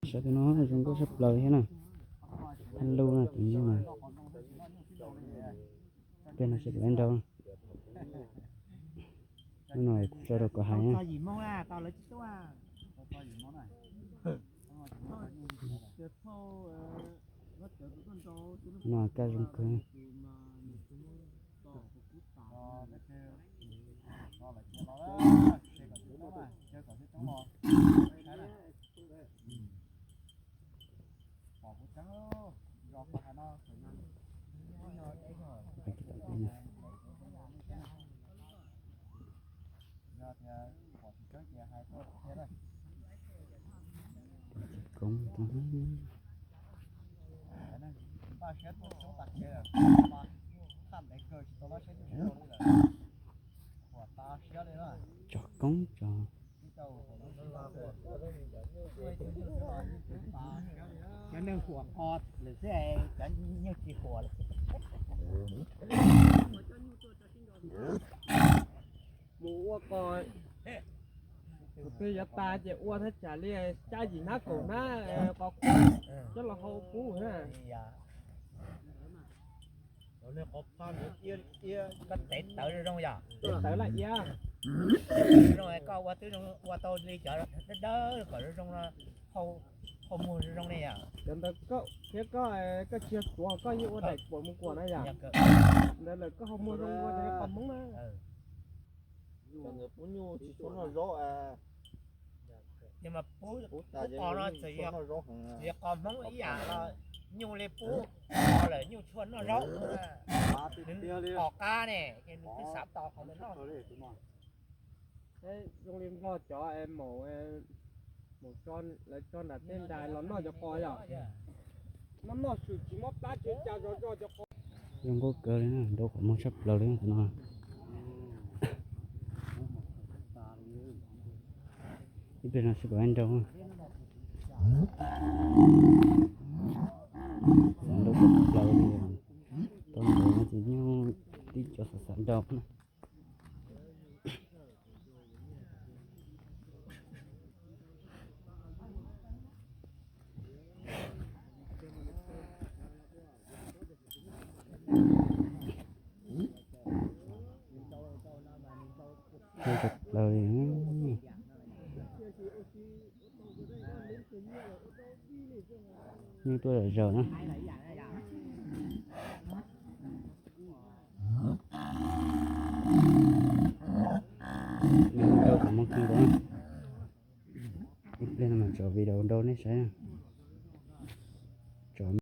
Saib tus no zoo nkauj tshaj plaws thiab na. Thaj lub no tus no. Peb no sib pab nrau. Lub no kuv tso rau kom hais na. No kaj zoo kawg. Koob tso koob tso. Cov neeg huam qo lawm xwb, cov nyuj tsis huam lawm. Mus ua qos, tus twg yuav tas ces ua thaj tsam li xya yim hnab kaum hnab qos qhuav coj los hau pub na. Koj tev tawv zoo zoo yom? Tev tawv laj iab. Zoo koj ua twb ua tau li cov dawb dawb kom zoo zoo no, hau muag zoo zoo li yom? Cov ntawd koj thiab koj, koj tsis yog tuav, koj yeej ua daim kuam mus kuam na yom? Ntawd lawm koj hau muag zoo ua cov qos Hmoob na. Cov ntawd pub nyuj tsis tshua noj zaub. Pub qos no txawm yog qos Hmoob ib yam los nyuj li pub qos lawm nyuj tshua noj zaub. Nws qos qab ne, ces nws twb xav tos qhov ntawd noj. Zoo li Nplog cov maum, maum lawv tso nram tej nrais los noj cov qos yom. Noj noj swm tsis mob plab tsis cas zov zog cov qos. Zoo nkauj kawg li na, nrau qhov muag tshaj plaws li tus no. Ib pliag no sib pab nrau. Xav nrau tshaj plaws li, tau ntawd no ces nyuj tib co xav xav nrau na. Tshaj plaws li. Nyuj tuaj zom zaws na. Nrau qhov muag kawg nkaus na. Ib pliag no mam tso video rau nej saib.